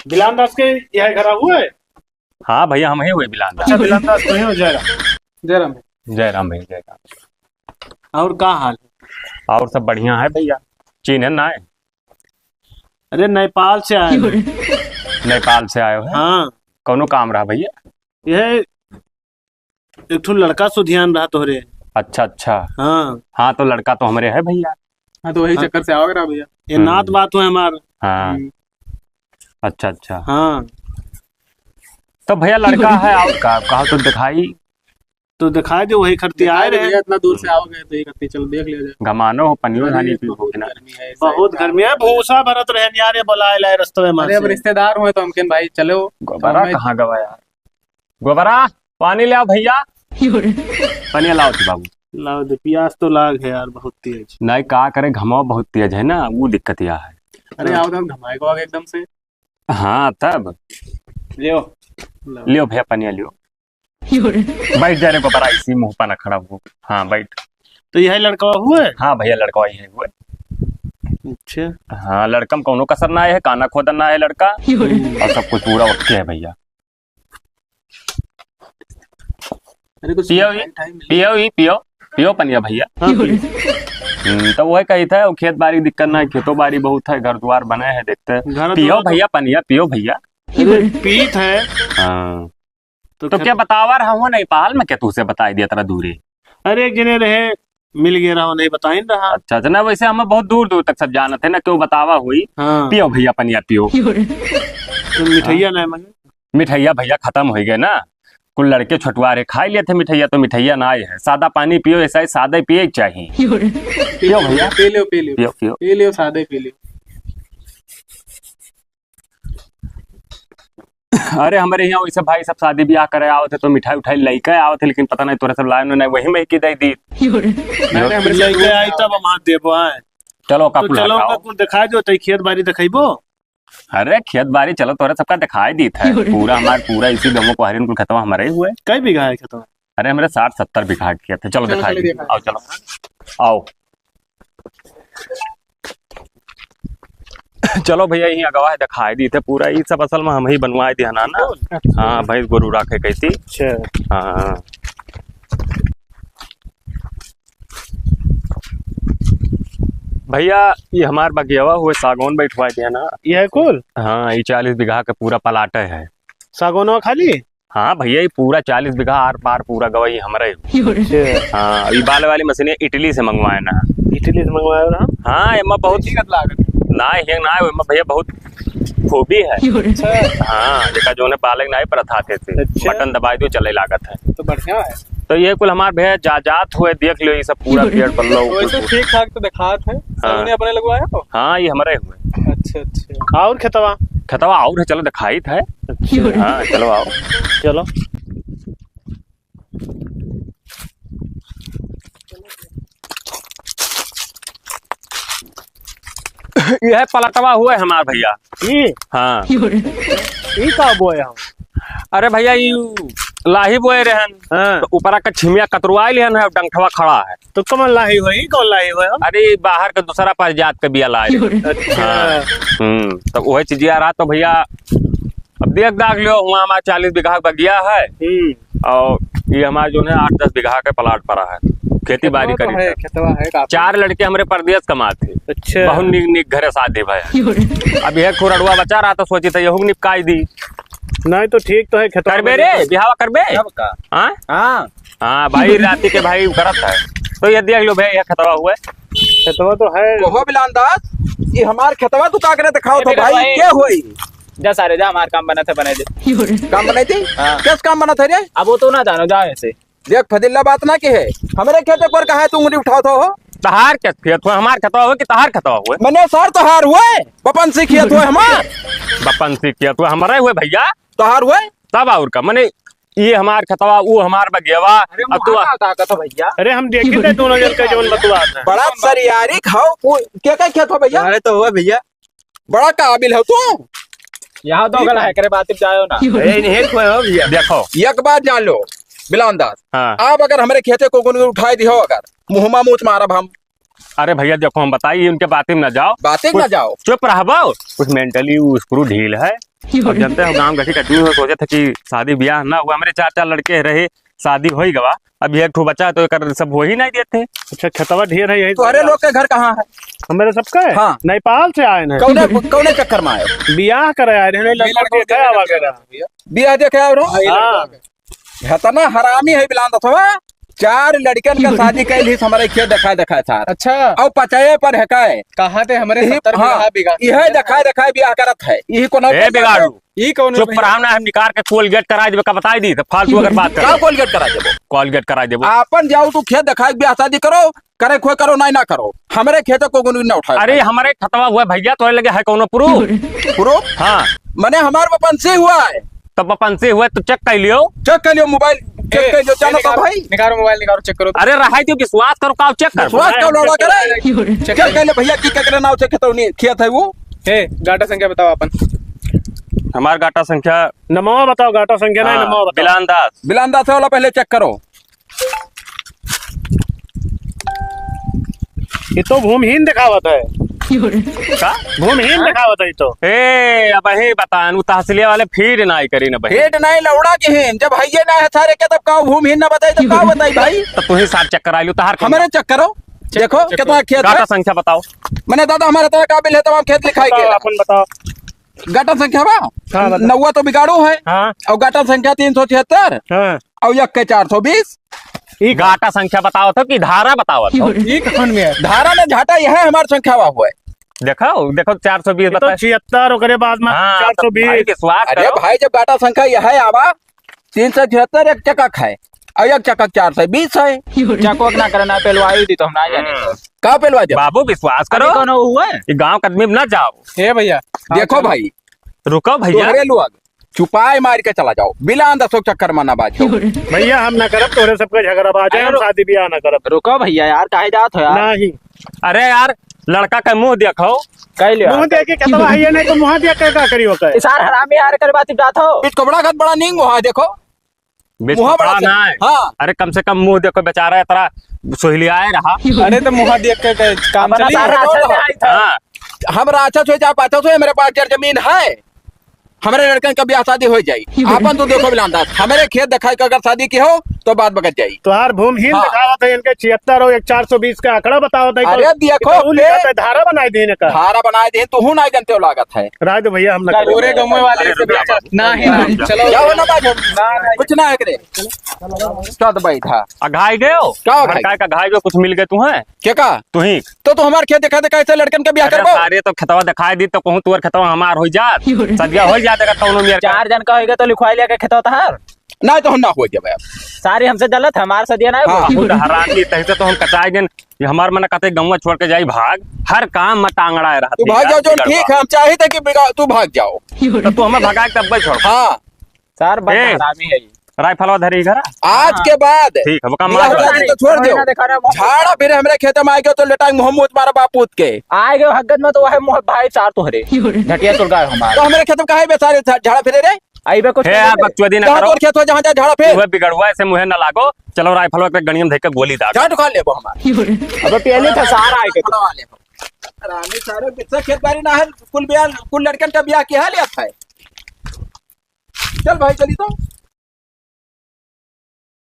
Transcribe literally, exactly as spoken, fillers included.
बिलान दास के यह घर हुए? हाँ भैया, हम ही हुए बिलान दास। अच्छा, बिलान दास तो ही हो, जय राम। जय राम भैया। जय राम भैया, जय राम। और का हाल? और सब बढ़िया है भैया। चीन्हे ना है? अरे, नेपाल से आए हैं। नेपाल से आए हो? हाँ। कौनो काम रहा भैया? यह एक ठो लड़का सुधियान रहा तोहरे। अच्छा, अच्छा। हाँ। हाँ, तो लड़का तो हमरे है भैया। हाँ, तो वही हाँ। चक्कर से आओगे ना भैया। ये हम्म। नात बात हुए हमार। हाँ। हम्म। अच्छा, अच्छा। हाँ। तो भैया लड़का है और का, कहा तो दिखाई। तो दिखाई दे, वही खरती आए रहे। भैया, इतना दूर से आओगे तो ये करती, चलो देख लिया जाए। घमानो हो, पनियो अरे, धानी पी बहुत हो कि ना। गर्मी है, बहुत गर्मी है, भूसा भरत रहे यार, ये बुलाए लाए रस्तवे में अरे, अब से। रिश्तेदार हुए तो हम केन भाई, चलो। गोबरा कहाँ गवा यार? गोबरा, पानी ले आओ भैया। पानी लाओ थी बाबू। लाओ दे, प्यास तो लाग है यार, बहुत तेज। नहीं, का करे, घमाव बहुत तेज है ना, वो दिक्कत यह है। अरे, आओ तो घमाए को आगे एकदम से। हाँ, तब। लियो। लियो भैया, पनिया लियो। बैठ जा रे गोबरा, इसी मुंह पर ना खड़ा हो। हाँ, बैठ। तो यही लड़का हुए? हाँ भैया, लड़का यही हुए। अच्छा। हाँ, लड़का में कौनो कसर ना है, काना खोदन ना है लड़का। और सब कुछ पूरा ओके है भैया। अरे, कुछ पियो मिठाई ही, उठाई मिले? पियो ही, पियो, पियो पनिया भैया। हाँ, पियो। हम्म, तो वही कही था, वो खेत बारी दिक्कत ना है, खेतों बारी बहुत है, घर द्वार बने हैं, देखते हैं। घर पियो द्वार भैया, पनिया पियो भैया। अरे, पीत है। हाँ। तो तो खेत क्या बतावा रहा हूँ नेपाल में, क्या तुझसे बताई दिया तेरा दूरी? अरे, एक जने रहे, मिल गया रहा, नहीं बताइन रहा। अच्छा, अच्छा, ना वैसे हम बहुत दूर दूर तक सब जानत है ना, क्यों बतावा हुई। हाँ। पियो भैया पनिया पियो। तो मिठाइया ना है मगर। मिठाइया भैया खतम होइ गए ना, कुल लड़के छोटुआ रहे, खाई लेते मिठाइया, तो मिठाइया ना आए है, सादा पानी पियो, ऐसा ही सादा ही पिए के चाहिए। पियो भैया। पी लियो, पी लियो। पियो, पियो। पी लियो, सादा ही पी लियो। अरे हमरे यहाँ वैसे भाई सब शादी ब्याह करे आवत है तो मिठाई उठाई लइके आवत है, लेकिन पता नहीं तोरे सब लाए नहीं, वही में की दे दी। नहीं, नहीं, हमरे लइके आई तब हम हाथ देबो, आए। चलो, तो कपड़ा चलो, लगाओ। कुल दिखाई दो, तई खेत बारी दिखाइबो। अरे खेत बारी चलो, तोरे सबका दिखाई दीत है। पूरा हमार, पूरा इसी गमो को हरिन कुल खेतवा हमारे ही हुए। कई बीघा है खेतवा? अरे हमरे साठ सत्तर बीघा खेत है। चलो चलो, दिखाई चलो, दी। दिखाई। आओ, चलो। आओ। चलो भैया, यहीं अगवा है, दिखाई दीत है पूरा। ई सब असल में हम ही बनवाए दिया ना, ना। अच्छा। हाँ, भैंस गोरू राखे कैसी। अच्छा। हाँ, हाँ। भैया, ये हमार बगियावा हुए सागौन बैठवाए दिया ना। ये है कुल? हाँ, ये चालीस बीघा का पूरा प्लाट है। सागौनवा खाली? हाँ भैया, ये पूरा चालीस बीघा आर पार पूरा गवई हमरे। अच्छा। हाँ, ये बाल वाली मशीन इटली से मंगवाए ना। इटली से मंगवाए ना? हाँ, एमा बहुत अच्छी कत लागत। ना, ये ना, एमा भैया बहुत खूबी है। अच्छा। हाँ, जेका जोने बालक ना परत हाथे से। अच्छा। बटन दबाई दो, चले लागत है। तो बढ़िया है। तो ये कुल हमार भैया जा-, जात हुए, देख लियो, ये सब पूरा पेड़ पल्लो वैसे कुल। ठीक ठाक तो दिखात है। हाँ। सबने अपने लगवाया हो? हाँ, ये हमरे हुए। अच्छा, अच्छा। और खेतवा? खेतवा और है, चलो दिखाई था। अच्छा। हाँ, चलो आओ। चलो। यह पलटवा हुए हमार भैया। ई? हाँ। ई का बोए हम? अरे भैया, ई लाही बोए रहन। हाँ। तो ऊपरा का छिमिया कतरवाई लेहन है, डंठवा खड़ा है। तो कमन लाही होई? ई कौन लाही होई? अरे, ई बाहर के दूसरा पास जात के बिया लाए। अच्छा। हाँ। हम्म, तो वही चीज यार, तो भैया, अब देख दाख लियो, हुआ हमारा चालीस बीघा का बगिया है। हम्म। और ये हमारा जो है, आठ दस बीघा के प्लाट पड़ा है, खेती बाड़ी खेतवा तो करी है, है। खेतवा है काफी। चार लड़के हमरे परदेस कमात है। अच्छा। बहुत निक, निक घरे शादी भय है। अब यह खुरड़ुआ बचा रहा, तो सोची था, यहू निपकाई दी। नहीं, तो ठीक तो है, खेतवा करबे में रे, तो बिहावा करबे? कब का? हाँ? हाँ। हाँ भाई, राती के भाई करत है। तो ये देख लो भैया, ये खेतवा हुए। खेतवा तो है। कहो बिलान दास, ये हमार खेतवा तू का करे दिखाओ ए तो बेटा भाई, भाई। क्या होई? जा सारे जा, हमार काम बनत है, बनाई दे। काम बनाई थी? हाँ। कैस काम बनत है रे? अब वो तो ना जानो, जाओ ऐसे। देख फदिल्ला बात ना की है, हमरे खेते पर कहाँ तू उंगली उठाओ तो हो? तहार के खेत हुए, हमार खेतवा हुए कि तहार खेतवा हुए? मने सर तहार हुए, बपन से खेत हुए हमार। बपन से खेत हुए, हमारे हुए भैया। तहार हुए? तब और का, मने ये हमार खेतवा, वो हमार बगेवा, अरे अब तू वहाँ का ताकत हो भैया? अरे हम देखी थे दोनों जन का जवन बतुआ था। बड़ा सरियारी खाओ, वो क्या क्या खेत हो भैया? अरे तो हुआ भैया। बड़ा काबिल हो तू। यहाँ तो गला है, करे बात जाओ ना। अरे नहीं खोए हो भैया। देखो। एक बात जान लो, बिलान दास। हाँ। अब अगर हमरे खेते को गुनगुन उठाए दिहो अगर, मुँह मा मूत मारब हम। अरे भइया देखो, हम बताई, उनके बाते में ना जाओ। बाते में ना कुछ जाओ। चुप रहबो। कुछ mentally उ screw ढील है। अब जानते हो, गाँव गठी का आदमी हो, सोचे थे कि शादी ब्याह ना हुआ। हमरे चार चार लड़के रहे, शादी होइ गवा, अब एक ठो बचा है, तो एकर सब हो ही नहीं देते। अच्छा, खेतवा ढेर है, यही तोहरे लोग के घर कहाँ है? हमरे सबके? हाँ। नेपाल से आए हैं। कौने, कौने चक्कर में आए? बियाह करे आए रहे, लड़का देखे आवा के रहा। बियाह देखे आए रहो? हाँ। इतना हरामी है बिलान दसवा, चार लड़कन का शादी कैल ही हमरे खेत देखाए देखाए सार। अच्छा। और पचाए पर है काय? कहाँ थे हमरे यही, सत्तर हाँ, बीघा, बीघा? यही देखाए देखाए ब्याह करत है, यही कोनो ए, बिगाड़ू। ई कौन चुप है? रहा ना, हम निकार के Colgate कराई देबे का बताई दी, तो फालतू अगर बात का करो। Colgate कराई देबो? Colgate कराई देबो। आपन जाओ तू खेत देखाए, ब्याह शादी करो, करे खोए करो, नहीं ना करो, हमरे खेत को गुनगुन ना उठाए। अरे, हमरे खतवा हुआ भइया, तोरे लगे है कौनो proof? Proof? हाँ। मने हमार बपंसी हुआ है। तो बपंसी हुआ तो check कर लियो। Check कर लियो, mobile check ए, कर लियो, ए, जानो तो निकालो, भाई। निकालो mobile, निकालो, check करो। अरे, रहाई तो विश्वास करो, का check कर? विश्वास का लौड़ा करे? Check check कर कर ले भइया, की केकरे नाव से खेतौनी, खेत है वो? ए, गाटा संख्या बताओ अपन। हमार गाटा संख्या नमवा बताओ, गाटा संख्या नहीं, हाँ, नमवा बताओ। बिलान दास। बिलान दास वाला पहले check करो। ये तो भूमिहीन दिखावत है। का? भूमिहीन दिखावत है ये तो। ए, अब हे बतान, उ तहसीलिया वाले feed नाई करी न बहिन। Feed नाई लौड़ा की हीन, जब हइये ना है सारे के, तब का भूमिहीन ना बताई, तब का बताई भाई? तो तू ही सार check करा लियो, तहार के हमरे check करो। Check देखो, करो, check कितना करो। खेत गाटा है। संख्या बताओ। मने दादा, हमारे तरह काबिल है, तमाम खेत लिखाई बताओ, गया। अपन बताओ। गाटा संख्या बा? हाँ, बताओ। नौवा तो बिगाड़ू है। हाँ। और गाटा संख्या तीन सौ छिहत्तर। हाँ। और एक के चार सौ बीस। ई गाटा संख्या बतावत हो कि धारा बतावत हो? ई कौन में है? धारा में झाटा यह है, हमार संख्या बा हुआ है। देखो, देखो, चार सौ बीस ये तो बताए। छिहत्तर, ओकरे बाद में हाँ, चार सौ बीस। तो भाई, विश्वास अरे करो। भाई, जब गाटा संख्या यह है आवा, तीन सौ छिहत्तर एक चकक है, और एक चकक चार सौ बीस है। चकवक ना करना, पेलवाई दी तो हम ना जाने। हम्म। का पेलवा दे? बाबू, विश्वास अरे करो। कौन हुआ है? ये गाँव के आदमी में ना जाओ। हे भइया, देखो हाँ, भाई। रुको भइया। तोहरे लोग चुपाए मार के चला जाओ, बिलान दसो चक्कर में ना बाजो। भइया, हम ना करब, तोहरे सबके झगड़ा बाजे, अरे हम रो-, शादी ब्याह ना करब। रुको भइया यार, काहे जात हो यार? नहीं। अरे यार, लड़का का मुँह देखो। कह लियो मुँह यार। देख के खेतवा है ये, नहीं तो मुँह देख के का करियो का? इसार हरामी यार, कर बात जात हो। बीच कपड़ा खत बड़ा नींग मुँह देखो। बीच मुँह कपड़ा बड़ा ना है। हाँ। अरे, कम से कम मुँह देखो, बेचारा इतना सोहलियाए रहा। अरे, तो मुँह देख के, के काम अपना चली। सारा राशन में आई था। हाँ। हम राक्षस हो, चाहे पाछस हो, मेरे पास जर जमीन है। हमरे लड़कन का ब्याह शादी हो जाई। आपन तो देखो बिलान दास, हमरे खेत दिखाई के अगर शादी की हो तो बात बगत जाई। तोहार भूमिहीन हाँ। दिखावत है, इनके छिहत्तर हो, एक चार सौ बीस का आंकड़ा बतावत है। अरे देखो, तो उ लिखा ए, है, धारा बनाई दीन का। धारा बनाई दीन, तू हूँ नहीं जानते हो लागत है। राय दो भइया, हम ना करें। पूरे गाँव वाले अरे से रुक जा बेचा। बाबू। नहीं, नहीं, चलो। क्या होना बात है? ना, नहीं। कुछ ना है करे। क्या तो बैठा। अघाई गयो? क्या अघाई? भड़काए का अघाई गयो, कुछ मिल गए तुम्हें? के का? तुही। तो तू हमार खेत दिखा दे, कैसे लड़कन के ब्याह अरे करबो? सारे तो खेतवा दिखाई दी तो कहूँ तोर खेतवा हमार हो जात। सदिया हो जात अगर कौनो मेर का। चार जन का होइगा तो लिखवाई लिया के खेतवा तहार। नहीं तो हम ना हो जाबे अब। सारे हमसे जलत, हमार सदिया ना हाँ। होई। बहुत हरामी, तैसे तो हम कचाई दिन, ये हमार मन कहते गौवा छोड़ के जाई भाग, हर काम में टांगड़ा रहत तू है भाग यार, जाओ, जो बिगड़वा। ठीक है, हम चाहिए थे कि बिगा-, तू भाग जाओ। तो तू हमें भगाए तब छोड़। हाँ। सार बड़ ए, हरामी है ये। राइफलवा धरी घर। आज हाँ। के बाद ठीक है, वो काम बियाह मार शादी तो छोड़ दियो। ना देखा रहा। झाड़ा फिर हमरे खेत में आएगा तो लेटाएंगे मुँह मूत मारा बाप पूत के। आएगा हगत में तो वह मुँह भाई सार तोहरे। झटिया सुलगाए हमार। तो हमरे खेत में काहे बे सारे झा-, झाड़ा फिरे रे? आई बे कुछ हे नहीं यार, दे। बकचोदी ना जहाँ करो। तोर खेत हो, जहाँ, जहाँ झाड़ा फिर। वह बिगड़वा से मुँह ना लागो। चलो राइफलवा के गणियम धइके गोली दाग। झाड़ उखाड़ लेबो हमार। अब पहले था सार आए के। रानी सारे बिस्सा खेत बारी ना है, कुल बियाह, कुल लड़कन का बियाह किया लिया था। चल भाई, चली तो।